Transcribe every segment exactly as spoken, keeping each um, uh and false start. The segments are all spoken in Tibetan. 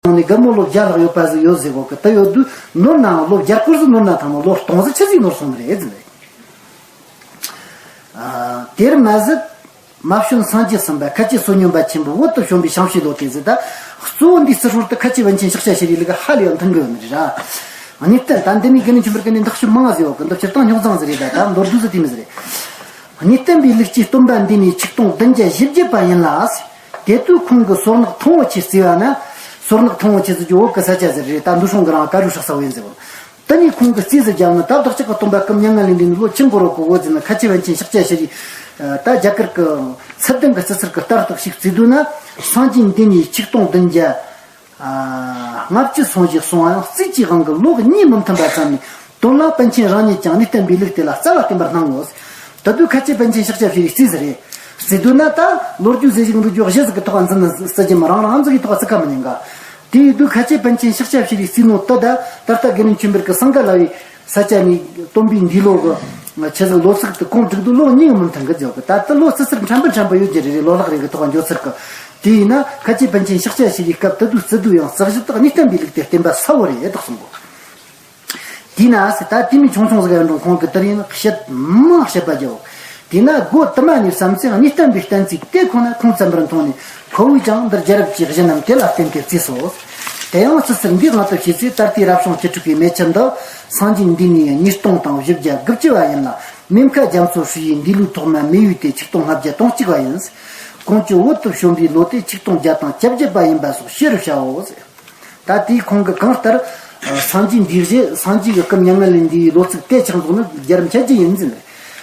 ནང་ནས་རྒན་མོ་ལོ་བརྒྱ་ལྷག་ཡོད་པ་ཟིག་ཡོད་ཟེར་གོ་གི། དེ་ཡོད་དུས་ནོར་ནའང་ལོ་བརྒྱ་སྐོར་ཟིག་ནོར་ན་ཐང་ནོ་ལོ་སྟོང་ཟིག་ཆི་ཟིག་ནོར་སོང་ནི་རེད་ཟེར་ནས། ཨ། དེར་མ་ཟད། མ་བྱོན་སངས་རྒྱས་གསུམ་པ་ཁ་ཆེ་བསོད་སྙོམས་པ་ཆེན་པོའི་བོད་དུ་བྱོན་པའི་ཞིང་གཤེགས་ལོ་དེ་ཟེར། ད་གཙོ་བོ་འདིའི་རྩི་སྲོལ་དུ་ཁ་ཆེ་པཎ་ཆེན་ཤཱཀྱ་ཤྲཱི་ལས་ཀ་ཧ་ལས་ཡང་མཐུན་གི་ཡོད་ནི་རེད་ར། གནས་བརྟན། ད་འདི་མི་དགེ་འདུན་ཆོས་འཕེལ་གི་ནི་འདི་ཤུ་མང་ཟེར་བ་གི་འདི་སྤྱིར་བཏང་རྙོག་འཛིང་ཟེར་རེད། ད་ད་མདོར་བསྡུས་ཟེར་དེ་མི་ཟེར་རེད། གནས་བརྟན་པའི་ལུགས་ཀྱི་སྟོན་པ་འདི་ནི་ཆིག་སྟོང་བདུན་བརྒྱ་བཞི་བརྒྱད་པ་ཡིན་ལ། དེ་དུས་ཁོང་གི་སོར་ནག་ཐུང་བོ་ཆེ་བརྩིས་པ་ན། སོར་ནག་ཐུང་བོ་ཆེ་ཟེར་རྒྱུ་བོད་གི་ས་ཆ་ཟེར་རེད། ད་འདུ་སྲོང་གི་རང་ཀ་རུ་ཧྲག་ས་བོ་ཡིན་ཟེར་བ། དེ་ནས་ཁོང་གི་རྩིས་སུ་བརྒྱབ་ན། ད་བདག་ཅག་གི་སྟོན་པ་སྐུ་མྱ་ངན་ལས་འདས་ནས་ལོ་ཆི་འགོར་རོ་གི་བོ་ཟེར་ན། ཁ་ཆེ་པཎ་ཆེན་ཤཱཀྱ་ཤྲཱི། ད་རྒྱ་གར་གི་ཚད་ལྡན་གི་རྩི་སྲོལ་གི་ལྟར་དག་ཞིག་བརྩིས་འདུག་ན། སངས་རྒྱས་འདི་ནས་ཆིག་སྟོང་བདུན་བརྒྱ་ལྔ་བཅུ་སོང་ཞེས་གསུངས་པའང་རྩིས་ཀྱི་དབང་གིས་ལོ་གཉིས་མི་མཐུན་པ་ཙམ་ནས། དོན་ལ་པཎ་ཆེན་རང་ཉིད་ཀྱང་གནས་བརྟན་པའི་ལུགས་དེ་ལ་རྩ་བ་བརྟེན་པར་སྣང་ངོ་། ད་དུས་ཁ་ཆེ་པཎ་ཆེན་ཤཱཀྱ་ཤྲཱི་རྩིས་ཟེར་རེད། རྩིས་འདུག་ན་ད་ལོ་རྒྱུས་ཟེར་ཞིག་འདུག་རྒྱུ་གཞི་ཟིག་གི་ཐོག་འཛིན་ན་སྲིད་ཀྱི་མི་རང་རང་ཟིག་གི་ཐོག་ཚིག་ཁ་མི་ཉན་ག། དེ་ཡིན་དུས་ཁ་ཆེ་པཎ་ཆེན་ཤཱཀྱ་ཤྲཱི་རྩིས་ནོ་དེ་ད་ད་ལྟ་དགེ་འདུན་ཆོས་འཕེལ་གི་སིངྒ་ལ་བའི་ས་ཆ་ནས་སྟོན་པའི་འདས་ལོ་གི་ཆི་ཟིག་ལོ་ཚིགས་དེ་ཁོང་བསྒྲིགས་དུས་ལོ་གཉིས་མི་མཐུན་གི་བརྗོད་གི། ད་ལྟ་ལོ་རྩི་སྲོལ་ཕྲན་བུ་ཕྲན་བུ་ཡོད་ཀྱི་རེད་རེད། ལོ་ལྷག་རེ་གི་ཐོག་འགྱོ་ཚར་གི། དེ་ཡིན་ན་ཁ་ཆེ་པཎ་ཆེན་ཤཱཀྱ་ཤྲཱི་ཡི་སྐབས་དེ་དུས་རྩི་དུས་ཡང་རྩི་གཞི་དག་གནས་བརྟན་པའི་ལུགས་དེ་བརྟེན་པ་གསལ་བོ་རེད་དག་གསུང་གོ། དེས་ན་ཟེར། ད་དེ་མི་ཆུང་ཆུང་ཟིག་ཡང་འགྲོ་ཁོང་གི་དེར་ཡིན་བཤད་མང་བཤད་པ་རྒྱོབ། དེས་ན་སྒོ་དུ་མ་ནས་བསམ་ཚེ་གནས་བརྟན་པའི་གཏན་ཚིགས་དེ་ཁོ་ན་ཁུངས་བཙན་པར་མཐོང་ནས། ཁོ་བོས་ཀྱང་འདིར་རྒྱལ་རབས་ཀྱི་གཞི་རྣམས་དེ་ལ་བརྟེན་ཏེ་བརྩིས་སོ། དེ་ཡང་རྩི་སྲོལ་འདིའི་དབང་དུ་བྱས་ཚེ། ད་ལྟའི་རབ་བྱུང་བཅུ་དྲུག་པའི་མེ་ཆུ་འདི་སངས་རྒྱས་འདས་ནས་ཉིས་སྟོང་དང་བཞི་བརྒྱ་དགུ་བཅུ་བ་ཡིན་ལ། མེ་མཁའ་རྒྱ་མཚོ་ཧྲི་ཡི་འདས་ལོའི་ཐོག་མ་མེ་ཡོས་ཏེ་ཆིག་སྟོང་ལྔ་བརྒྱ་དོན་གཅིག་པ་ཡིན། ཁོང་ཆུ་བོད་དུ་བྱོན་པའི་ལོ་དེ་ཆིག་སྟོང་བརྒྱ་དང་བཅོ་བརྒྱད་པ་ཡིན་པ་སོགས་ཤེས་རུ་བྱའོ་ཟེར། ད་དེའི་ཁོང་གི་གང་ལྟར། ཨ། སངས་རྒྱས་འདས་རྗེས། སངས་རྒྱས་ཀྱི་སྐུ་མྱ་ངན་ལས་འདས་པའི་ལོ་ཚིགས་དེ་ཆགས་འདུག་ན་རྒྱལ་རབས་འཆད་རྒྱུ་ཡིན་ཟེར་ནས།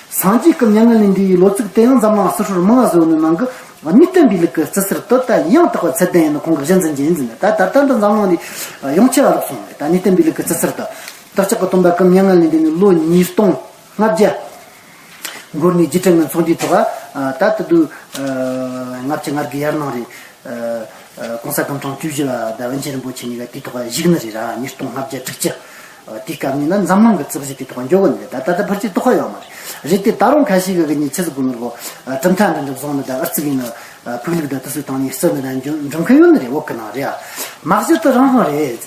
སངས་རྒྱས་སྐུ་མྱ་ངན་ལས་འདས་པའི་ལོ་ཚིགས་དེ་ཡང་འཛམ་གླིང་རྩི་སྲོལ་མང་བ་བཟོས་ནས་ནང་གི་གནས་བརྟན་པའི་ལུགས་ཀྱི་རྩི་སྲོལ་དེ་ད་ཡང་དག་པ་ཚད་ལྡན་ཡིན་ནོ་ཁོང་གི་གཞི་འཛིན་རྒྱུ་ཡིན་ཟེར་ནས། ད་ད་ལྟ་འདི་འཛམ་གླིང་ནས་ཡོངས་ཁྱབ་ལ་ལོག་སོང་བས། ད་གནས་བརྟན་པའི་ལུགས་ཀྱི་རྩི་སྲོལ་དེ། བདག་ཅག་གི་སྟོན་པ་སྐུ་མྱ་ངན་ལས་འདས་ནས་ལོ་ཉིས་སྟོང་ལྔ་བརྒྱ་འགོར་ནས་རྗེས་དྲན་གྱི་ཚོགས་འདུའི་ཐོག་ཨ། ད་དེ་དུས་ལྔ་བཅུ་ང་དགུ་ཡར་ལངས་རེད། ཨ། ཨ། ༸གོང་ས་༸སྐྱབས་མགོན་བཅུ་བཞི་པ་དང་པཎ་ཆེན་རིན་པོ་ཆེ་གཉིས་ཀ་དེའི་ཐོག་བཞུགས་ནི་རེད་ར། ཉིས་སྟོང་ལྔ་བརྒྱ་དྲུག་ཅུ། ཨ། དེའི་སྐབས་ནས་ན་འཛམ་གླིང་གི་རྩི་གཞི་དེའི་ཐོག་འཇོག་གི་ནི་རེད། ད་ད་ལྟ་ཕལ་ཆེར་རྟོགས་པ་ཡོད་མ་རེད། རེད་དེ་ད་རུང་ཁ་ཤས་ཀྱི་གི་ཉིན་ཆི་ཟིག་གོ་ནོར་གོ། ཨ། གྲུབ་མཐའ་འདྲ་འདྲ་བཟུང་ནི་དང་ཨར་ཙི་གི་ནི། ཨ། ཕུག་ལུགས་དང་དེ་ཚོའི་སྟེང་ནས་རྩི་ནི་དང་འགྲོ་མཁན་ཡོད་ནི་རེད། བོད་གི་ནང་རེད། ཨ། མ་གཞི་དེ་རང་དབང་རེད།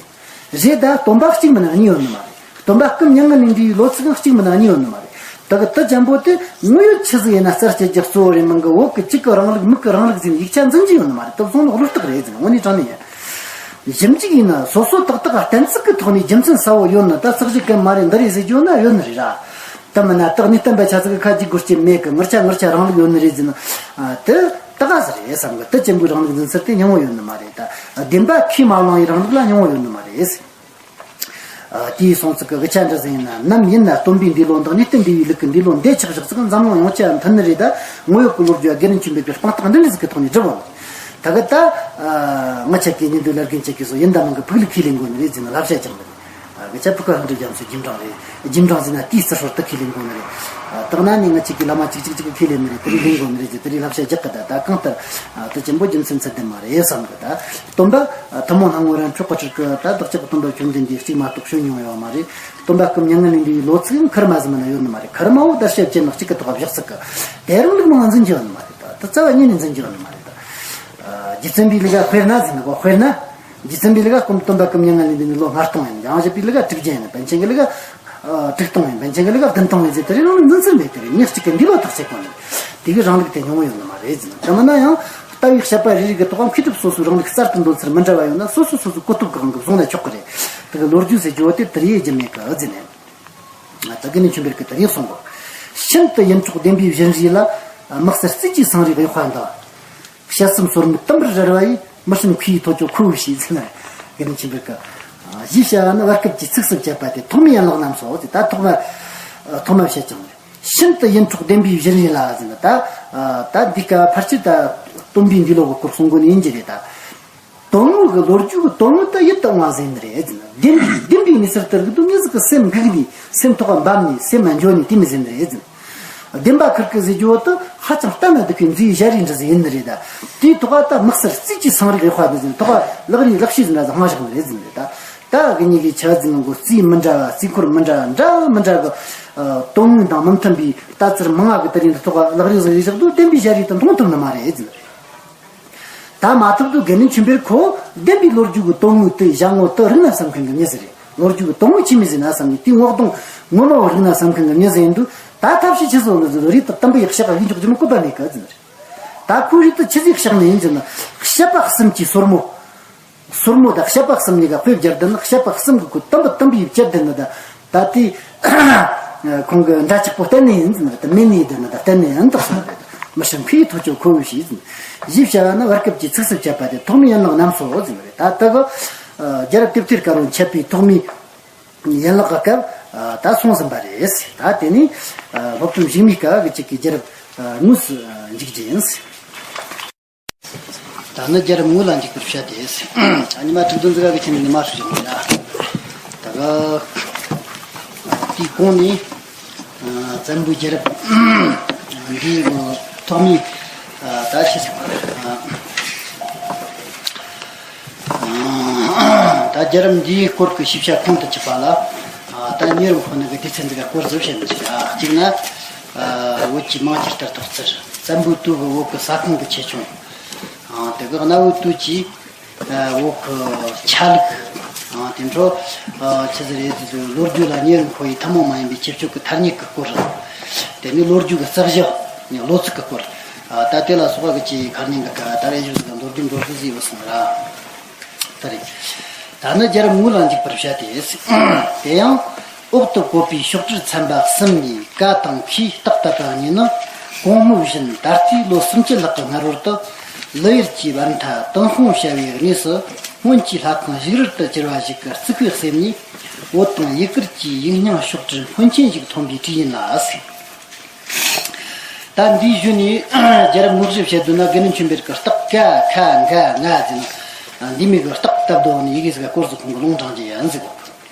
རེད། ད་སྟོན་པ་གཅིག་མིན་ན་གཉིས་ཡོད་ནི་མ་རེད། སྟོན་པ་སྐུ་མྱ་ངན་ལས་འདས་པའི་ལོ་ཚིགས་ཀྱང་གཅིག་མིན་ན་གཉིས་ཡོད་ནི་མ་རེད། དེ་གི་དེ་ཅན་པོ་དེ་དངོས་ཡོད་ཆི་ཟིག་ཡིན་ན་རྩད་བཅད་རྒྱུ་གཙོ་བོ་རེད་མིན་གི། བོད་ཀྱི་གཅིག་གི་རིང་ལུགས་མིག་གི་རིང་ལུགས་ཟེར་ནས་ཡིག་ཆ་འཛིན་རྒྱུ་ཡོད་ནི་མ་རེད། དེ་བཟུང་ནི་བློ་རྟགས་རེད་ཟེར་ནས་དངོས་གནས་དྲང་གནས་ཡིན། ཞིབ་འཇུག་ཡིན་ན་སོ་སོ་ཏག་ཏག་གཏན་ཚིགས་ཀྱི་ཐོག་ནས་རྒྱུ་མཚན་གསལ་བོ་ཡོད་ན། ད་རྩི་གཞི་གན་མ་རེད་འདི་རེད་ཟེར་རྒྱུ་ན་ཡོད་ནི་རེད་ར། དེ་མིན་ན་ད་གནས་བརྟན་པ་ཆ་ཚིག་གི་ཁ་ཅིག་སྒོར་སྐྱེ་མེད་གི། ངར་ཆ་ངར་ཆ་རིང་ལུགས་ཡོད་ནི་རེད་ཟེར་ན། ཨ། དེ་ད་ག་ཟེར་རེད་བསམ་གི། དེ་ཅན་པོའི་རིང་ལུགས་འཛིན་ཚུལ་དེ་སྙིང་བོ་ཡོད་ནི་མ་རེད། ད་བདེན་པ་ཁས་མ་བླངས་པའི་རིང་ལུགས་ལ་སྙིང་བོ་ཡོད་ནི་མ་རེད། ཨ། དེའི་སོང་ཚིག་གི་དབུ་ཆ་འདྲ་ཟིག་ཡིན་ན། ནམ་ཡིན་ན་སྟོན་པའི་འདས་ལོ་འདི་གནས་བརྟན་འདས་པའི་ལུགས་ཀྱི་འདས་ལོ་འདི་ཆགས་བཞག་ཚིག་འཛམ་གླིང་ཡོངས་ཁྱབ་མཐུན་ནི་རེད། ད་དངོས་ཡོད་ཀྱི་ལོ་རྒྱུས་དགེ་འདུན་ཆོས་འཕེལ་གྱི་དཔང་རྟགས་འདི་འདྲ་ཟིག་གི་ཐོག་ནས་བསྒྲུབས་འོང་། ད་གི་ད། ཨ། ང་ཆ་གི་ཉིན་དུ་ལར་རྒན་ཆ་གི་སོ་ཡིན་ད་མང་གི་ཕུག་ལུགས་ཁས་ལེན་དགོས་ནི་རེད་ཟེར་ནས་བསླབ་བྱ་ཀྱང་རེད། ཨ། གི་ཆ་ཕུག་ག་ཧང་འདྲ་རྒྱ་མཚོ་རྒྱུན་གྲང་རེད། རྒྱུན་གྲང་ཟེར་ན་དེའི་རྩི་སྲོལ་དེ་ཁས་ལེན་དགོས་ནི་རེད། ཨ། དག་ན་ནི་ང་ཆ་གི་བླ་མ་གཅིག་གཅིག་གཅིག་གི་ཁས་ལེན་ནི་རེད། དེ་རིགས་ལེན་དགོས་ནི་རེད་ཟེར། དེ་རིགས་བསླབ་བྱ་རྒྱག་གི། ད་ད་གང་ལྟར། ཨ། དེ་ཅན་པོ་རྒྱུ་མཚན་ཚད་ལྡན་མ་རེད་བསམ་གི། ད་སྟོན་པ། ཨ། ཐུན་མོང་སྣང་ངོ་ར་འཕྲོག་གི་ཁྲིད་གི། ད་བདག་ཅག་གི་སྟོན་པ་བཅོམ་ལྡན་འདས་གཅིག་མ་གཏོགས་བྱོན་མྱོང་ཡོད་མ་རེད། སྟོན་པ་སྐུ་མྱ་ངན་ལས་འདས་པའི་ལོ་ཚིགས་ཡང་ཁེར་མ་ཟིག་མིན་ན་ཡོད་ནི་མ་རེད། ཁེར་མ་བོ་བརྡར་ཤ་བཅད་ནག་གཅིག་གི་ཐོག་བཞག་ཚིག་གི། དེ་རིང་ལུགས་མང་འཛིན་གྱི་ཡོད་ནི་མ་རེད། ད་དེ་རྩ་བ་ཉིད་ནས་འཛིན་གྱི་ཡོད་ནི་མ་རེད། ད། ཨ། རྗེ་བཙུན་པའི་ལུགས་ཀ་དཔེར་ན་ཟེར་ནི་གོ། དཔེར་ན། རྗེ་བཙུན་པའི་ལུགས་ཀ་སྐུ་སྟོན་པ་སྐུ་མྱ་ངན་ལས་འདས་ནས་ལོ་ལྔ་སྟོང་ཡིན། ཡང་རྒྱལ་པོའི་ལུགས་ཀ་དྲུག་བརྒྱ་ཡིན། པཎ་ཆེན་གྱི་ལུགས་ཀ། ཨ། དྲུག་སྟོང་ཡིན། པཎ་ཆེན་གྱི་ལུགས་ཀ་བདུན་སྟོང་ཡིན་ཟེར། དེ་རིང་ལུགས་འཛིན་ཚུལ་མེད། དེ་རིང་མི་གཅིག་གི་འདས་ལོ་ཐག་བཅད་གོ་ནས། དེ་གི་རིང་ལུགས་དེ་སྙིང་བོ་ཡོད་ནི་མ་རེད་ཟེར་ནི། དེ་མིན་ན་ཡང་ལྟ་བའི་བཤད་པ་རེ་རེ་གི་ཐོག་མཁས་གྲུབ་སོ་སོའི་རིང་ལུགས་གསར་དུ་འདོན་ཚུལ་མི་འདྲ་བ་ཡོད་ན། སོ་སོ་སོ་སོའི་གོ་སྟོབས་ཀྱི་དབང་གིས་བཟུང་ན་ཆོག་གི་རེད། དེ་གི་ལོ་རྒྱུས་ཟེར་རྒྱུ་བོ་དེ་དེ་རེད་རྒྱུ་མེད་གི་ཟེར་ནས། ད་དགེ་འདུན་ཆོས་འཕེལ་གྱིས་དེ་རིང་གསུངས་གོ། ཤིན་ཏུ་ཡིད་འཕྲོག་བདེན་པའི་བཞིན་རས་ལ། དམིགས་བསལ་རྩིས་ཀྱི་སང་རིག་གཡོག་པ་འདི། དཔྱད་གསུམ་སོར་མོས་དུམ་བུར་རལ་བ་ཡིས། མི་ཤེས་ཁུ་ཡི་ཐོ་ཅོ་ཁུ་བོ་ཞེས་ཟེར་ན། དགེ་འདུན་ཆོས་འཕེལ་གྱིས། ཞེས་བྱ་བ་ནི་བར་སྐབས་ཀྱི་ཚིགས་སུ་བཅད་པ་སྟེ། ཐོག་མའི་ཡན་ལག་རྣམས་སོ། ད་ཐོག་མ། ཐོག་མ་བཤད་ཀྱང་རེད། ཤིན་ཏུ་ཡིད་འཕྲོག་བདེན་པའི་བཞིན་རས་ལ་ཟེར་ན། ད། ད་འདི་ཀ་ཕལ་ཆེར་ད་སྟོན་པའི་འདས་ལོ་གི་སྐོར་གསུང་གོ་ནི་ཡིན་གྱི་རེད་ད། དོན་དངོས་ཀྱི་ལོ་རྒྱུས་ཀྱི་དོན་དངོས་དེ་ཡིད་དུ་འོང་བ་ཟིན་ནི་རེད་ཟེར། བདེན་པའི་བདེན་པའི་གནས་ཚུལ་དེ་རིག་དུས་མི་ཟིག་གི་སེམས་འགུག་ནས། སེམས་ཐོག་འབབ་ནས། སེམས་འགྱོ་ནས་དེ་མི་ཟིན་ནི་རེད་ཟེར། བདེན་པ་ཁུར་གི་ཟེར་རྒྱུ་བོ་དེ་ཧ་ཅང་གཏན་ན་འདུག་གི་མཛེས་ཞལ་རས་འདྲ་ཟིག་ཡིན་ནི་རེད་ད། དེའི་ཐོག་ད་དམིགས་བསལ་རྩིས་ཀྱི་སང་རིག་གཡོག་པ་འདི་ཟིན། ཐོག་ལག་རིས་ལག་ཤེས་ཟིན་ན་ཟིག་ཧང་བཞག་ནི་རེད་ཟེར་ནི་རེད་ད། ད་གི་གཉིས་ཀྱི་ཆ་ཟིན་གོ། རྩིས་མི་འདྲ་བ། རྩིས་འཁོར་མི་འདྲ་བ། འདྲ་མི་འདྲ་གི། ཨ། དོན་དངོས་དང་མི་མཐུན་པའི་ལྟ་ཚུལ་མང་ང་གི་དེ་རིང་འདི་ཐོག་ལག་རིས་ཟིག་རིག་བཞག་དུས་བདེན་པའི་ཞལ་རས་དེ་མཐོང་ཐུབ་ནི་མ་རེད་ཟེར་ནི་རེད། ད་མ་ཐུབ་དུས་དགེ་འདུན་ཆོས་འཕེལ་ཁོ་བདེན་པའི་ལོ་རྒྱུས་ཀྱི་དོན་དངོས་དེ་བཞག་ངོ་དེ་རིག་ན་བསམ་མཁན་གྱི་མྱི་ཟིག་རེད། ལོ་རྒྱུས་ཀྱི་དོན་དངོས་ཆི་མོ་ཟིག་ན་བསམ་ནས་དེའི་ངོ་གདོང་ངོ་མ་བོ་རིག་ན་བསམ་མཁན་གྱི་མྱི་ཟིག་ཡིན་དུས། ད་ཐབས་ཤེས་ཆི་ཟིག་ལ་ཟིག་རེད། དེ་དམ་པའི་ཡག་ཤག་ག་ཡིན་ཆོག་ཅི་མོ་བཀོད་པ་མེད་གི་ཟིན་རེད། ད་ཁོའི་རིགས་དེ་ཆི་ཟིག་ཤག་ནས་ཡིན་ཟེར་ན། བཤད་པ་གསུམ་གྱི་སོར་མོ། སོར་མོ་དང་བཤད་པ་གསུམ་གཉིས་ཀ་དཔེ་སྦྱར་བསྡད་ན། བཤད་པ་གསུམ་གྱི་ཁོ་དམ་པ་དམ་པའི་བཅད་བསྡད་ན། ད་ད་དེ་ཁོང་གི་འདྲ་ཆགས་པོ་གཏན་ནས་ཡིན་ཟིན་རེད། དེ་མེད་ནས་བསྡད་ན་ད་གཏན་ནས་ཡིན་དག་སོང་རེད། མི་ཤི་མཁན་ཐོ་ཅོ་ཁོ་བོ་ཞིག་ཟིན། ཞེས་བྱ་བ་ནི་བར་སྐབས་ཀྱི་ཚིགས་སུ་བཅད་པ་དེ་ཐོག་མའི་ཡན་ལག་རྣམས་སོ་ཟིན་རེད། ད་ལྟ་གི་རྒྱལ་རབས་དེབ་ཐེར་དཀར་པོ་འཆད་པའི་ཐོག་མའི་ཡན་ལག་གི་སྐབས་ད་སོང་ཟིན་པ་རེད། ད་དེ་ནས་སློབ་སྟོན་བཞུགས་མིའི་སྐབས་ཀྱི་གཅིག་གི་རྒྱལ་རབས་དངོས་སུ་འཇུག་རྒྱུ་ཡིན། ད་ནི་རྒྱལ་རབས་དངོས་ལ་འཇུག་པར་བཤད་དེ། ཨ་ཉི་མ་དྲུག་བདུན་ཙི་ག་གི་ཆེན་ནི་མ་ཧྲུ་ཞིག་མ་ཡ། ད་ག་དེའི་གོང་ནས་བཙན་པོའི་རྒྱལ་རབས་འདིའི་ཐོག་མའི་ད་ཆི་ཟིག་ད་རྒྱལ་རབས་འདིའི་སྐོར་གྱི་ཞིབ་ཆ་ཁོང་དུ་ཆུད་པ་ལ། ད་ཉེ་རབས་ཁོ་ན་གི་སྡེ་ཚན་འདི་ག་སྐོར་ཟིག་བཤད་ནི་ཞིག་ཡ། གཅིག་ན། བོད་ཀྱི་མང་ཆེ་ལྟར་ཐོག་ཚར་བཙན་པོའི་དུས་ཀྱི་བོད་ཀྱི་ས་ཁོངས་ཀྱི་ཆེ་ཆུང་། དེ་གི་གནའ་བོའི་དུས་ཀྱི་བོད་ཀྱི་ཆ་ལུགས། དེ་འཕྲོ་ཆི་ཟིག་རེད་ཟེར་དུས་ལོ་རྒྱུས་ལ་ཉེ་རབས་ཁོ་ཡི་ཐུན་མོང་མ་ཡིན་པའི་ཁྱད་ཆོས་ཀྱི་ཐ་སྙད་ཀྱི་སྐོར། དེ་ནས་ལོ་རྒྱུས་ཀྱི་རྩ་གཞི་ལོ་ཚིགས་ཀྱི་སྐོར། ད་དེ་ལ་སོགས་པ་གི་ཆེས་ཁ་ཉིན་གི་ཀ་ད་རེ་ཞིག་ཟིག་ལོ་རྒྱུས་འགྲོ་རྒྱུ་ཟིག་ཡོད་སོང་ར། ད་རེད། ད་ནི་རྒྱལ་རབས་དངོས་ལ་འཇུག་པར་བྱ་སྟེ། དེ་ཡང་འོག་ཏུ་བཀོད་པའི་ཤོག་དྲིལ་ཚན་པ་གསུམ་ནས་ཀ་དང་ཁའི་རྟགས་བཏབ་པ་གཉིས་ནི། གོང་སྨོས་བཞིན་ད་ལྟའི་ལོ་སུམ་ཅུ་ལྷག་གི་སྔ་རོལ་དུ་ལི་ཡུལ་གྱི་བར་མཐའ་ཏུན་ཧོང་བྱ་བའི་གནས་སུ་སྔོན་གྱི་ལྷ་ཁང་བཞུགས་རོལ་དུ་གྱུར་པ་ཞིག་གི་རྩིག་པའི་གསེབ་ནས་འོད་དང་ཡུ་གུར་གྱི་ཡིག་རྙིང་ཤོག་དྲིལ་ཕོན་ཆེན་ཞིག་ཐོན་པའི་བྲིས་ཡིན་ལ་ཟེར། ད་འདིའི་གཞུག་ནས་རྒྱལ་རབས་དངོས་གཞི་བཤད་དུས་ན་དགེ་འདུན་ཆོས་འཕེལ་གྱི་རྟགས་ཀ་ཁ་འགའ་ང་ཟེར་ན། འདི་མིན་གྱི་རྟགས་བཏབ་དོ་ནི་ཡི་གེ་ཟིག་ག་སྐོར་ཟིག་ཁོང་གི་ལུང་དྲངས་ཀྱི་ཡིན་ཟིག་གོ།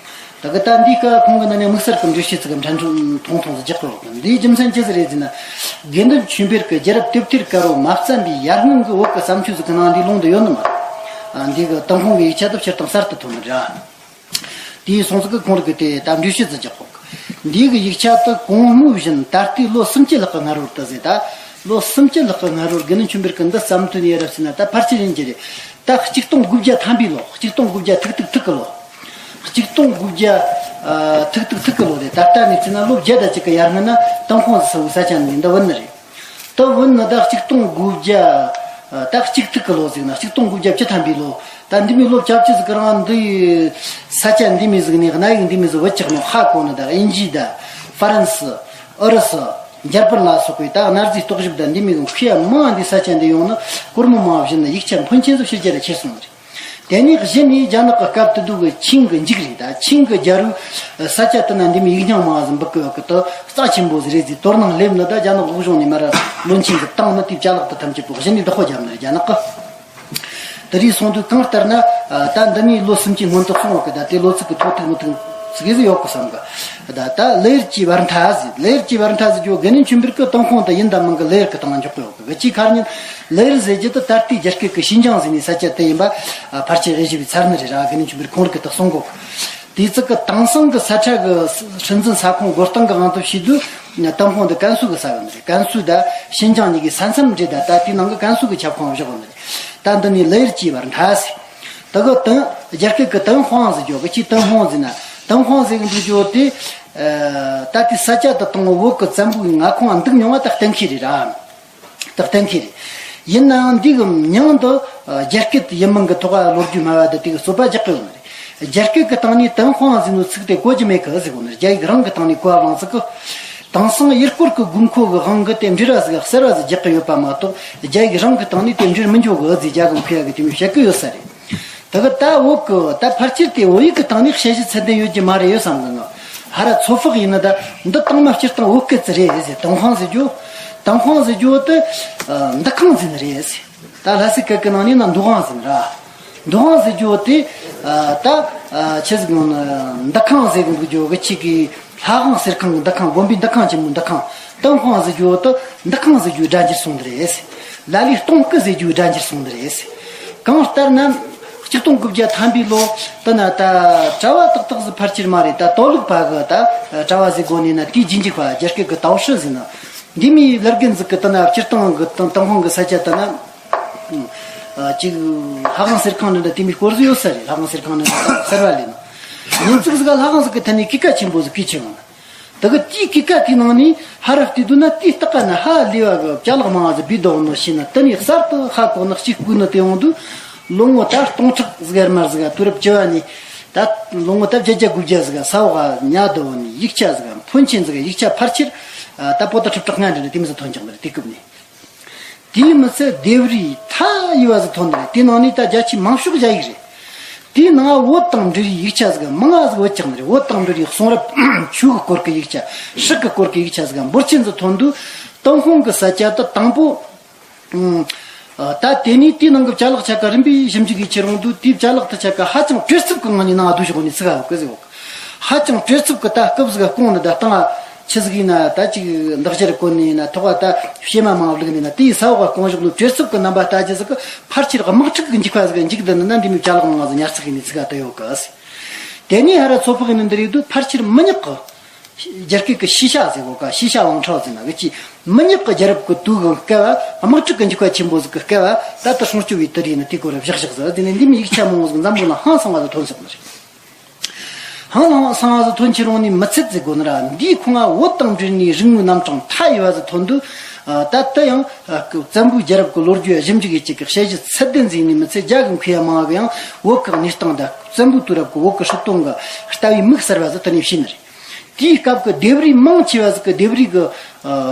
ད་གི་ད་འདི་ཀ་ཁོང་གི་ནང་ནས་དམིགས་བསལ་གྱི་འགྲེལ་བཤད་ཟིག་གི་ཕྲན་ཐུང་ཐུང་ཟིག་རྒྱག་གི་ཡོད་གི། འདིའི་རྒྱུ་མཚན་ཅི་ཟིག་རེད་ཟེར་ན། དགེ་འདུན་ཆོས་འཕེལ་གྱི་རྒྱལ་རབས་དེབ་ཐེར་དཀར་པོ་མ་བརྩམས་པའི་ཡར་སྔོན་གྱི་བོད་ཀྱི་བརྩམས་ཆོས་ཟིག་གི་ནང་འདིའི་ལུང་འདི་ཡོད་ནི་མ་རེད། འདི་གི་ཏུན་ཧོང་གི་ཡིག་ཆ་དེ་སྤྱིར་བཏང་གསར་དུ་ཐོན་ནི་རེད། དེའི་སོང་ཙི་གི་ཁོང་རིག་གི་དེ་ད་འགྲེལ་བཤད་ཟིག་རྒྱག་གོ། འདི་གི་ཡིག་ཆ་དེ་གོང་སྨོས་བཞིན་ད་ལྟའི་ལོ་སུམ་ཅུ་ལྷག་གི་སྔ་རོལ་དུ་ཟེར། ད་ལོ་སུམ་ཅུ་ལྷག་གི་སྔ་རོལ་དགེ་འདུན་ཆོས་འཕེལ་གྱིས་འདི་བརྩམས་དོན་ཡིན་རབས་ཟེར་ན་ད་ཕལ་ཆེར་ཡིན་གྱི་རེད། ད་ཆིག་སྟོང་དགུ་བརྒྱ་ཐམ་པའི་ལོ། ཆིག་སྟོང་དགུ་བརྒྱ་ཐིག་ཐིག་ཐིག་གི་ལོ། ཆིག་སྟོང་དགུ་བརྒྱ་ཐིག་ཐིག་ཐིག་གི་ལོ་རེད། ད་ལྟ་ནས་བརྩིས་ན་ལོ་བརྒྱད་དང་གཅིག་གི་ཡར་སྔོན་ན་ཏུན་ཧོང་ཟེར་བའི་ས་ཆ་ནས་འདི་བུད་ནི་རེད། ད་བུད་ནི་ད་ཆིག་སྟོང་དགུ་བརྒྱ་ད་གཅིག་ཐིག་གི་ལོ་ཟིག་ན་ཆིག་སྟོང་དགུ་བརྒྱ་བཅུ་ཐམ་པའི་ལོ། ད་འདི་མོའི་ལོ་བཅོ་བརྒྱད་ཟིག་གི་རིང་འདི་ས་ཆ་འདི་མོ་ཟིག་ནས་གནའ་ཡིག་འདི་མོ་ཟིག་བུད་ཆགས་ནོ་ཧ་གོ་ནི། ད་དབྱིན་ཇི་ད་ཧྥ་རན་སི་ཨུ་རུ་སུ་འཇར་པན་ལ་སོགས་པའི་ད་གནའ་རྫས་རྟོག་ཞིབ་ད་འདི་མོའི་གི་མཁས་པ་མང་འདི་ས་ཆ་འདི་ཡོང་ནི་སྒོར་མོ་མང་བཞིན་ནི་ཡིག་ཆ་ཕོན་ཆེན་ཟིག་ཕྱི་རྒྱལ་ལ་ཁྱེར་སོང་ནི་རེད། དེ་ནས་གཞི་ནས་རྒྱ་ནག་གི་སྐབས་དེ་དུས་ཀྱི་ཆིང་གི་མཇུག་རིང་ད་ཆིང་གི་རྒྱལ་པོའི་ས་ཆ་དེ་ན་འདི་མོའི་ཡིག་རྙིང་མང་ཟིག་འབུད་གི་ཡོད་གི། དེ་རྩ་ཆེན་པོ་ཟིག་རེད་ཟེར་དོ་སྣང་སླེབས་ནི། ད་རྒྱ་ནག་དབུས་གཞུང་ནས་མར་བློན་ཆེན་གྱིས་བཏང་ནི་དེའི་ཅ་ལག་དེ་ཐམས་ཅད་པོ་གཞི་ནས་བདག་པོ་བརྒྱབ་ནི་རེད་རྒྱ་ནག་གིས། དེ་རིང་སོང་དུས་གང་ལྟར་ན་ད་འདི་ནས་ལོ་སུམ་ཅུའི་སྔོན་དུ་སོང་བ་གི། ད་དེ་ལོ་ཚིགས་ཀྱི་ཐོ་ཐུག་མི་ཐུག་ཟིག་ཟིག་ཡོད་གི་བསམ་གི། ད་ད་ལི་ཡུལ་གྱི་བར་མཐའ་ཟེར། ལི་ཡུལ་གྱི་བར་མཐའ་ཟེར་རྒྱུ་དགེ་འདུན་ཆོས་འཕེལ་གྱིས་ཏུན་ཧོང་དེ་ཡིན་དང་མིན་གི་ལི་ཡུལ་གི་སྟེང་ལ་འཇོག་གི་ཡོད་གི། གི་ཅིའི་ཁར་ཉིན་ལི་ཡུལ་ཟེར་རྒྱུ་དེ་ད་ལྟའི་རྒྱ་སྐད་ཀྱི་ཤིན་ཅང་ཟེར་ནི་ས་ཆ་དེ་ཡིན་པ་ཕལ་ཆེར་དབྱེ་ཞིབ་པའི་ཚར་ནི་རེད་ར། དགེ་འདུན་ཆོས་འཕེལ་ཁོང་རིག་གི་དེ་གསུང་གོ། དེ་ཚིག་གི་དེང་སང་གི་ས་ཁྲ་གི་སྲིད་འཛིན་ས་ཁོངས་བགོ་སྟངས་གི་དབང་དུ་བྱས་དུས་ཏུན་ཧོང་དེ་ཀན་སུའུ་གི་ས་ཡོད་ནི་རེད། ཀན་སུའུ་ད་ཤིན་ཅང་གཉིས་ཀའི་ས་མཚམས་འདྲེས། ད་ད་དེའི་ནང་གི་ཀན་སུའུ་གི་ཁྱབ་ཁོངས་བཞག་ཡོད་ནི་རེད། ད་འདི་ནས་ལི་ཡུལ་གྱི་བར་མཐའ་ཟེར། ད་གི་ཏུན་རྒྱ་སྐད་ཀྱི་ཏུན་ཧོང་ཟེར་རྒྱུ་གི། ཅིའི་ཏུན་ཧོང་ཟེར་ན། ཏུན་ཧོང་ཟེར་གི་འདུག་རྒྱུ་དེ། ད་ལྟའི་ས་ཆ་དེ་དང་བོད་ཀྱི་བཙན་པོའི་མངའ་ཁོངས་འདུག་མྱོང་བ་ད་གཏན་འཁེལ་རེད་ར། ད་གཏན་འཁེལ་རེད། ཡིན་ནའང་འདི་གི་མྱིང་དེ་རྒྱ་སྐད་ཡིན་མིན་གྱི་ཐོག་ལ་ལོ་རྒྱུས་སྨྲ་བ་དེ་དེ་གི་རྩོད་པ་རྒྱག་གི་ཡོད་ནི་རེད། རྒྱ་སྐད་ཀྱི་སྟེང་ནས་ཏུན་ཧོང་ཟེར་ནོ་ཚིག་དེ་གོ་རྒྱུ་མེད་གི་ཟེར་གོ་ནི་རེད། རྒྱ་ཡིག་རང་གི་སྟེང་ནས་གོ་བ་བླངས་ཟིག་གི། དེང་སང་ཡུལ་སྐོར་གྱི་དགོས་མཁོ་གི་དབང་གིས་དེ་འབྲེལ་བ་ཟིག་གསར་བ་ཟིག་རྒྱག་གི་ཡོད་པ་མ་གཏོགས། རྒྱ་ཡིག་རང་གི་སྟེང་ནས་དེ་འབྲེལ་མི་འགྱོ་གི་ཟེར་རྒྱ་གི་མཁས་པ་གིས་དེ་མོ་བཤད་གི་ཡོད་ས་རེད། དེ་གི་ད་བོད་གི་ད་ཕལ་ཆེར་དེ་བོད་ཡིག་གི་སྟེང་ནས་དཔྱད་གཞི་ཚད་ལྡན་ཡོད་ཀྱི་མ་རེད་ཡོད་བསམ་གི། ང་ཧ་ར་ཚོད་དཔག་ཡིན་ན་ད་འདི་དང་མ་སྤྱིར་བཏང་བོད་སྐད་ཙི་རེད་ཟེར། ཏུན་ཧོང་ཟེར་རྒྱུ། ཏུན་ཧོང་ཟེར་རྒྱུ་དེ་འདུ་ཁང་ཟེར་ནི་རེད་ཟེར། ད་ལྷ་སའི་སྐད་ཀྱི་ནང་ནས་ན་འདུ་ཁང་ཟེར་ནི་ར། འདུ་ཁང་ཟེར་རྒྱུ་དེ་ད་ཆི་ཟིག་ཡོང་ན། འདུ་ཁང་ཟེར་གི་འདུག་རྒྱུ་གི་ཆི་གི། ལྷ་ཁང་གསེར་ཁང་གི་འདུ་ཁང་། དགོན་པའི་འདུ་ཁང་ཆེན་མོའི་འདུ་ཁང་། ཏུན་ཧོང་ཟེར་རྒྱུ་དེ་འདུ་ཁང་ཟེར་རྒྱུའི་སྒྲ་འགྱུར་སོང་ནི་རེད། ལ་ལས་སྟོང་སྐུ་ཟེར་རྒྱུའི་སྒྲ་འགྱུར་སོང་ནི་རེད། གང་ལྟར་ན་ཆིག་སྟོང་དགུ་བརྒྱ་ཐམ་པའི་ལོ་དེ་ན་ད་གྲྭ་བ་ཏག་ཏག་ཟིག་ཕལ་ཆེར་མ་རེད། ད་ཏའོ་ལུག་པ་གི་ད་གྲྭ་བ་ཟེར་དགོས་ནི་ན། དེའི་རྗེས་འཇུག་པ་རྒྱ་སྐད་གི་ཏའོ་ཧྲི་ཟེར་ན། འདི་མོའི་ལར་རྒན་ཟིག་གིས་དེ་ན་སྤྱིར་བཏང་གི་ཏུན་ཧོང་གི་ས་ཆ་དེ་ན། ཨ་ཅིག་ལྷ་ཁང་གསེར་ཁང་འདྲ་འདྲ་དེ་མོའི་སྐོར་ཟིག་ཡོད་ས་རེད། ལྷ་ཁང་གསེར་ཁང་འདྲ་འདྲ་གསར་བ་ལས་ན། ཉིན་གཅིག་ཟིག་ལྷ་ཁང་ཟིག་གི་ཐད་ནས་སྐུད་ཀ་ཆེན་པོ་ཟིག་བསྐོལ་ཆེ་བ། ད་གི་དེའི་སྐུད་ཀ་དེའི་ནང་ནས་ཧར་ར་བལྟས་དུས་ན། དེའི་སྟེང་ན་ཧ་ལས་པ་གི་ཅ་ལག་མང་ང་ཟིག་སྦས་བསྡད་ནོ་ཤེས་ན། དེ་ནས་གསར་དུ་ཧ་གོ་ནི་གཅིག་བསྐུལ་ནི་དེ་ཡོང་དུས། ལོ་ངོ་ད་སྟོང་ཕྲག་ཟིག་ཡར་མར་ཟིག་ག་དུས་རབས་བཅུ་བ་ནས། ད་ལོ་ངོ་ད་བརྒྱད་བརྒྱ་དགུ་བརྒྱ་ཟིག་ག་ས་འོག་ག་ཉལ་བསྡད་ནི་ཡིག་ཆ་ཟིག་ག་ཕོན་ཆེན་ཟིག་ག་ཡིག་ཆ་ཕལ་ཆེར་ད་པོ་ཏ་ཁྲི་ཕྲག་ལྔ་འདྲ་འདྲ་དེ་མོ་ཟིག་ཐོན་ཀྱང་ནི་རེད། དེའི་སྐབས་ནས། དེའི་མི་ཚད་ལྡེབས་རིས་མཐའ་ཡས་པ་ཟིག་ཐོན་ནི་རེད། དེའི་ནང་ནས་ད་རྒྱ་ཆེའི་མང་ཤོས་རྒྱ་ཡིག་རེད། དེའི་ནང་བོད་དང་འབྲེལ་བའི་ཡིག་ཆ་ཟིག་མང་ང་ཟིག་ཡོད་ཀྱང་ནི་རེད། བོད་དང་འབྲེལ་བའི་གསུང་རབ། ཆོས་ཀྱི་སྐོར་གྱི་ཡིག་ཆ། སྲིད་ཀྱི་སྐོར་གྱི་ཡིག་ཆ་ཟིག་འབོར་ཆེན་ཟིག་ཐོན་དུས། ཏུན་ཧོང་གི་ས་ཆ་དེ་དང་པོ། ཨང་། ཨ། ད་དེ་ནས་དེའི་ནང་གི་ཅ་ལག་ཆ་ག་རིམ་པས་ཞིབ་འཇུག་བྱེད་རུང་དུས། དེའི་ཅ་ལག་དེ་ཆ་ག་ཧ་ཅང་བྲེལ་འཚུབ་ཀྱི་ངང་ནས་ནང་བསྡུ་བཞག་ནས་ཚུགས་ག་ཡོད་གི་ཟེར་གོ། ཧ་ཅང་བྲེལ་འཚུབ་ཀྱི་ད་སྐབས་ཟིག་ག་བསྐུངས་ནས། ད་སྟེང་ཆི་ཟིག་ཡིན་ན། ད་ཅིག་འདག་སྦྱར་བཀོན་ནས་ཡིན་ན། ཐོག་ག་ད་ཕྱེ་མ་མང་བླུགས་ནས་ཡིན་ན། དེའི་ས་འོག་ག་བསྐུངས་བཞག་ནོ་བྲེལ་འཚུབ་ཀྱི་རྣམ་པ་ལྟ་རྒྱུ་ཟིག་གི་ཕལ་ཆེར་དམག་འཁྲུག་གི་འཇིགས་པ་ཟིག་ག་འཇིགས་བསྡད་ནི་ན། འདི་མོའི་ཅ་ལག་མང་ང་ཟིག་ཉར་ཚགས་ཡས་ནས་ཚུགས་ག་དེ་ཡོད་གི་ཟེར། དེ་ནས་ཧར་ར་ཚོད་དཔག་ཡས་ནས་འདི་རེད་དུས། ཕལ་ཆེར་མི་ཉག་གི། རྒྱ་སྐད་ཀྱི་ཤེས་བྱ་ཟེར་གོ་ག་ཤེས་བྱ་ཝང་ཁྲའོ་ཟེར་ན་གི་ཅི། མི་ཉག་གི་རྒྱལ་རབས་ཀྱི་དུས་ཀྱི་སྐབས། དམག་འཁྲུག་གི་འཇིགས་པ་ཆེན་པོ་ཟིག་གི་སྐབས། ད་ལྟ་སྲུང་སྐྱོབ་བྱས་དེ་རེད་ན། དེའི་སྐོར་བཞག་བཞག་ཟིག་དེ་ནས་འདི་མོའི་ཡིག་ཆ་མང་བོ་ཟིག་འཛམ་བུ་གླིང་ཧང་སང་བ་ཟིག་ཐོན་སོང་ནི་རེད། ཧང་སང་བ་ཟིག་ཐོན་ཆེ་རུང་ནི་མི་ཚད་ཟེར་གོ་ནི་ར། འདིའི་ཁོངས་བོད་དང་འབྲེལ་ནས་རིག་དངོས་རྣམ་གྲངས་མཐའ་ཡས་པ་ཟིག་ཐོན་དུས། ད་ལྟ་ཡང་བཙན་པོའི་རྒྱལ་རབས་ཀྱི་ལོ་རྒྱུས་ཞིབ་འཇུག་བྱེད་ཀྱི་དཔྱད་གཞི་ཚད་ལྡན་ཟིག་ནི་མི་ཚད། རྒྱ་གི་མཁས་པ་མང་བ་གིས་ཡང་བོད་ཀྱི་གནས་སྟངས་དང་བཙན་པོའི་དུས་རབས་ཀྱི་བོད་ཀྱི་སྲིད་དོན་གྱི་ལྟ་བའི་མིག་གསར་བ་ཟིག་དེ་ནས་ཕྱེས་ནི་རེད། དེའི་སྐབས་ཀྱི་ལྡེབས་རིས་མང་ཆེ་བ་ཟིག་གི། ལྡེབས་རིས་ཀྱི་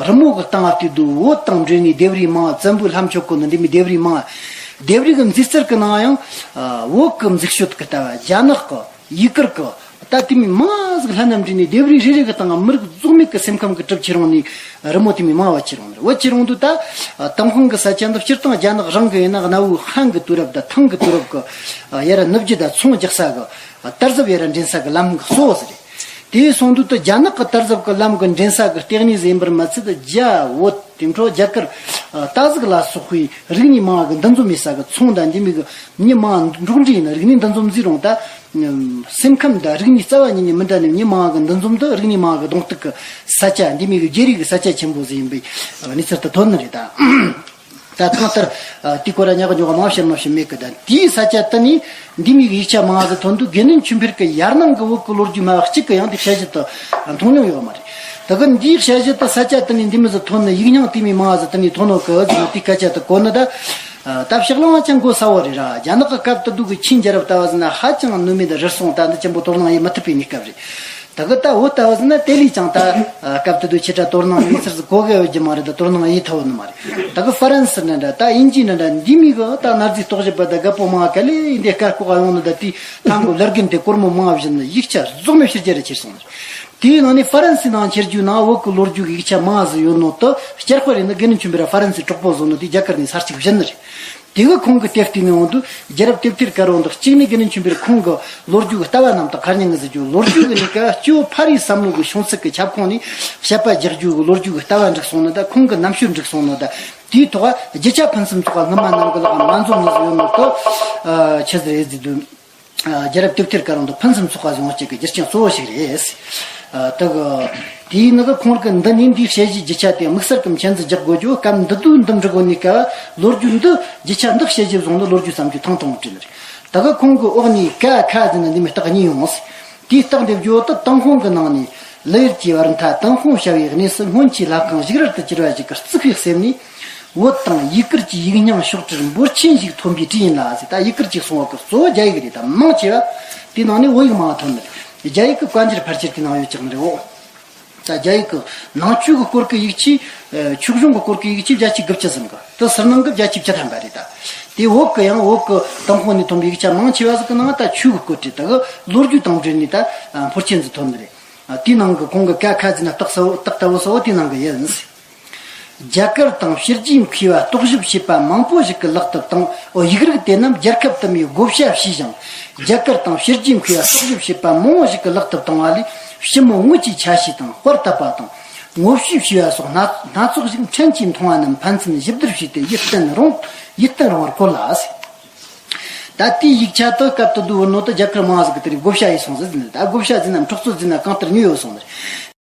རི་མོ་གི་སྟེང་ང་བལྟས་དུས། བོད་དང་འབྲེལ་ནས་ལྡེབས་རིས་མང་། བཙན་པོའི་ལྷམ་གཅོག་གོ་ནི་འདི་མོའི་ལྡེབས་རིས་མང་། ལྡེབས་རིས་ཀྱི་མཛེས་རྩལ་གྱི་ནང་ཡང་བོད་ཀྱི་མཛེས་དཔྱོད་ཀྱི་ལྟ་བ། རྒྱ་ནག་གི་ཡུ་གུར་གྱི། ད་དེ་མོ་མང་ཟིག་ལྷན་ནམ་འདྲེས་ནས། ལྡེབས་རིས་རེ་རེ་གི་སྟེང་ང་མི་རིགས་རྫོགས་མེད་ཀྱི་སེམས་ཁམས་ཀྱི་གྲུབ་ཆེ་རུང་ནི་རི་མོ་དེ་མོ་མང་བ་ཆེ་རུང་ནི་རེད། བོད་ཆེ་རུང་དུས་ད་ཏུན་ཧོང་གི་ས་ཆ་འདི་སྤྱིར་བཏང་རྒྱ་ནག་རང་གི་ཡིན་ན། གནའ་བོའི་ཧན་གྱི་དུས་རབས་དང་ཐང་གི་དུས་རབས་ཀྱི་ཡར་ར་ནུབ་རྒྱུད་དང་ཚོང་རྒྱག་ས་གི་དར་ཟབ་ཡར་ར་འདྲེན་ས་གི་ལམ་གཙོ་བོ་ཟིག་རེད། དེ་སོང་དུས་ད་རྒྱ་ནག་གི་དར་ཟབ་གི་ལམ་གི་འདྲེན་ས་གི་ལྟེ་གནས་ཟིག་ཡིན་པར་མ་ཚད། རྒྱ་བོད་དེ་འཕྲོ་རྒྱ་གར་ཏ་ཟིག་ལ་སོགས་པའི་རིག་གནས་མང་བ་གི་འདུ་འཛོམས་ཡས་ས་གི་ཚོང་དང་འདི་མོ་གི་མི་མང་འགྲོགས་འདྲིས་ཡས་ནི། རིག་གནས་འདུ་འཛོམས་ཟེར་རུང་ད་སེམས་ཁམས་དང་རིག་གནས་རྩ་བ་ཉིད་ནས་མི་འདྲ་ནི་མི་མང་གི་འདུ་འཛོམས་དང་རིག་གནས་མང་གི་གདོང་གཏུག་གི་ས་ཆ། འདི་མོ་གི་བརྗེ་རེས་གི་ས་ཆ་ཆེན་པོ་ཟིག་ཡིན་པའི་གནས་ཚུལ་དེ་ཐོན་ནི་རེད་ད། ད་གང་ལྟར་དེའི་སྐོར་ལ་ཉག་ག་ཉོག་ག་མང་བཤད་མ་བཤད་མེད་གི། ད་དེའི་ས་ཆ་དེ་ནས་འདི་མོ་གི་ཡིག་ཆ་མང་ཟིག་ཐོན་དུས། དགེ་འདུན་ཆོས་འཕེལ་གྱིས་ཡར་ནང་གི་བོད་ཀྱི་ལོ་རྒྱུས་སྨྲ་བ་གཅིག་གིས་ཡང་དེའི་དཔྱད་གཞི་དེ་མཐོང་མྱོང་ཡོད་མ་རེད། ད་གི་འདིའི་དཔྱད་གཞི་དེ་ས་ཆ་དེ་ནས་འདི་མོ་ཟིག་ཐོན་ནི། ཡིག་རྙིང་དེ་མོ་མང་ཟིག་དེ་ནས་ཐོན་ནོ་གི་ཟེར་ན། དེའི་སྐད་ཆ་དེ་གོ་ནི་ད། ད་ཕྱག་ལེན་བ་ཅང་གོ་ས་བོ་རེད་ར། རྒྱ་ནག་གི་སྐབས་དེ་དུས་ཀྱི་ཆིན་རྒྱལ་རབས་ལྟ་བུ་ཟེར་ན་ཧ་ཅང་ནུས་མེད་དང་རུལ་སུངས། ད་འདི་ཆེན་པོ་དོ་སྣང་ཡེད་མི་ཐུབ་པའི་གནས་སྐབས་རེད། ད་གི་ད་བོད་ལྟ་བུ་ཟེར་ན་དེ་ལས་ཀྱང་ད་སྐབས་དེ་དུས་ཆེ་ཕྲ་དོ་སྣང་ཡེད་ཚུལ་ཟིག་གོ་གི་ཡོད་རྒྱུ་མ་རེད། ད་དོ་སྣང་ཡེད་ཐུབ་ནི་མ་རེད། ད་གི་ཧྥ་རན་སི་འདྲ་འདྲ། ད་དབྱིན་ཇི་འདྲ་འདྲ། འདི་མོ་གི་ད་གནའ་རྫས་རྟོག་ཞིབ་པ་དང་རྒད་པོ་མང་ག་ལེ་ཡིན་དེ་སྐད་ལྐོག་ག་ཡོང་ནི། ད་དེའི་ཐང་གི་ལར་གིན་དེ་སྒོར་མོ་མང་བ་བཞིན་ནི་ཡིག་ཆ་རྫོགས་མེད་ཕྱི་རྒྱལ་ར་ཁྱེར་སོང་ནི། དེའི་ནང་ནས་ཧྥ་རན་སིའི་ནང་ཁྱེར་རྒྱུའི་ནང་བོད་ཀྱི་ལོ་རྒྱུས་ཀྱི་ཡིག་ཆ་མང་ཟིག་ཡོད་ནོ་དེ་སྐྱར་དཔར་ཡས་ནི། དགེ་འདུན་ཆོས་འཕེལ་ར་ཧྥ་རན་སིའི་གྲོགས་པོ་བཟོ་ནོ་དེ་རྒྱ་གར་ནས་ས་གཅིག་བཞིན་ནི་རེད། དེ་གི་ཁོང་གིས་དེ་བལྟས་ནས་འོང་དུས། རྒྱལ་རབས་དེབ་ཐེར་དཀར་པོ་འདི་གཅིག་ནས་དགེ་འདུན་ཆོས་འཕེལ་ཁོང་གི་ལོ་རྒྱུས་ཀྱི་ལྟ་བ་རྣམ་དག་གར་རྙིང་གི་ཟེར་རྒྱུ། ལོ་རྒྱུས་ཀྱི་ནི་སྐབས་སྐྱེ་བོ་ཕ་རིའི་བསམ་བློ་གི་བྱུང་ཚུལ་གྱི་ཁྱབ་ཁོངས་ནས་དཔྱད་པ་རྒྱག་རྒྱུ་གི་ལོ་རྒྱུས་ཀྱི་ལྟ་བ་འགྲིག་སོང་ནོ་དང་། ཁོང་གི་རྣམ་དཔྱོད་འགྲིག་སོང་ནོ་དང་། དེའི་ཐོག་རྒྱུ་ཆ་ཕུན་སུམ་ཚོགས་པ་སྔོན་མ་ནང་གི་ལག་མ་འཛོམས་ནི་ཟིག་ཡོད་ནོ་དེ་ཆི་ཟིག་རེད་ཟེར་དུས། རྒྱལ་རབས་དེབ་ཐེར་དཀར་པོ་འདི་ཕུན་སུམ་ཚོགས་པ་བཟོ་ཡག་གི་རྒྱུ་རྐྱེན་གཙོ་བོ་ཞིག་རེད། ད་གི་དེའི་ནང་གི་ཁོང་གི་འདི་ནས་འདིའི་དཔྱད་གཞིའི་རྒྱུ་ཆ་དེ་དམིགས་བསལ་གྱི་མཆན་ཚིག་རྒྱག་དགོས་རྒྱུ། སྐབས་འདི་དུས་འདི་འབྲི་དགོས་ནི་སྐབས། ལོ་རྒྱུས་འདི་རྒྱུ་ཆ་འདི་དཔྱད་གཞི་བཟུང་ནི་ལོ་རྒྱུས་བརྩམས་རྒྱུ་ཐང་ཐང་བྲིས་ནི་རེད། ད་གི་ཁོང་གི་འོག་ནས་ཀ་ཁ་ཟེར་ན་འདི་མོ་རྟགས་གཉིས་ཡོང་། དེའི་རྟགས་འདེབས་རྒྱུ་དེ། ཏུན་ཧོང་གི་ནང་ནས་ལི་ཡུལ་གྱི་བར་མཐའ་ཏུན་ཧོང་བྱ་བའི་གནས་སུ། སྔོན་ཆད་ལྷ་ཁང་བཞུགས་གྲལ་དུ་གྱུར་པ་ཞིག་གི་རྩིག་པའི་གསེབ་ནས། བོད་དང་ཡུ་གུར་གྱི་ཡིག་རྙིང་ཤོག་དྲིལ་འབོར་ཆེན་ཞིག་ཐོན་པའི་གྲས་ཡིན་ལ་ཟེར། ད་ཡུ་གུར་གྱི་གསུང་བ་གི་གཙོ་བོ་རྒྱ་ཡིག་རེད། ད་མང་ཆེ་བ་དེའི་ནང་ནས་བོད་ཡིག་མང་བ་ཐོན་ནི་རེད། རྒྱ་ཡིག་གི་བཀའ་འགྱུར་ཕལ་ཆེར་དེའི་ནང་ཡོད་ཀྱང་རེད། འོ། ད་རྒྱ་ཡིག་གི་ནང་ཆོས་ཀྱི་སྐོར་གྱི་ཡིག་ཆས། ཆོས་གཞུང་གི་སྐོར་གྱི་ཡིག་ཆས་བརྒྱ་ཆའི་དགུ་བཅུ་ཟིན་གི། དེ་ཟུར་སྣང་གི་བརྒྱ་ཆའི་བཅུ་ཐམ་པ་རེད། ད་དེ་བོད་གི་ཡང་བོད་གི་ཏུན་ཧོང་ནས་ཐོན་པའི་ཡིག་ཆ་མང་ཆེ་བ་ཟིག་གི་ནང་ད་ཆོས་ཀྱི་སྐོར་བྲིས། ད་གི་ལོ་རྒྱུས་དང་འབྲེལ་ནས་ད་འབོར་ཆེན་ཟིག་ཐོན་ནི་རེད། དེའི་ནང་གི་ཁོང་གི་ཀ་ཁ་ཟེར་ན་རྟགས་གསལ་བོ། རྟགས་ལྟ་བུ་གསལ་བོ་དེའི་ནང་གི་ཡིན། རྒྱ་གར་དང་ཕྱི་རྒྱལ་མཁས་པ་རྟོག་ཞིབ་བྱེད་པ་མང་པོ་ཞིག་གི་ལག་ཏུ་བཏང་། འོ། ཡིག་རིགས་དེ་རྣམས་རྒྱལ་ཁབ་དུ་མའི་བགོ་བཤའ་བྱས་ཤིང་། རྒྱ་གར་དང་ཕྱི་རྒྱལ་མཁས་པ་རྟོག་ཞིབ་བྱེད་པ་མང་བོ་ཞིག་གི་ལག་ཏུ་བཏང་བ་ལས། ཞི་མོལ་དངོས་ཀྱི་ཆ་ཤས་དང་། པར་བཏབ་པ་དང་། ངོ་བཤུས་བྱས་པ་སོགས་སྣ་སྣ་ཚོགས་ཤིག་ཕྲན་གྱིས་མཐོང་བ་རྣམས་ཕན་ཚུན་ཞིབ་བསྡུར་བྱས་ཏེ། ཡིད་བརྟན་རུང་། ཡིད་བརྟན་རུང་བར་བཀོད་ལ་ཟེར། ད་དེའི་ཡིག་ཆ་དེ་སྐབས་དེ་དུས་བོད་ནང་དུ་རྒྱ་གར་མང་ཟིག་གིས་དེ་རིགས་བགོ་བཤའ་ཡས་སོང་ཟིག་ཟེར་ནས། ད་བགོ་བཤའ་ཟེར་ན་འཕྲོག་རྩོད་ཟེར་ན་གང་ལྟར་ཉོས་ཡོད་སོང་ནི་རེད།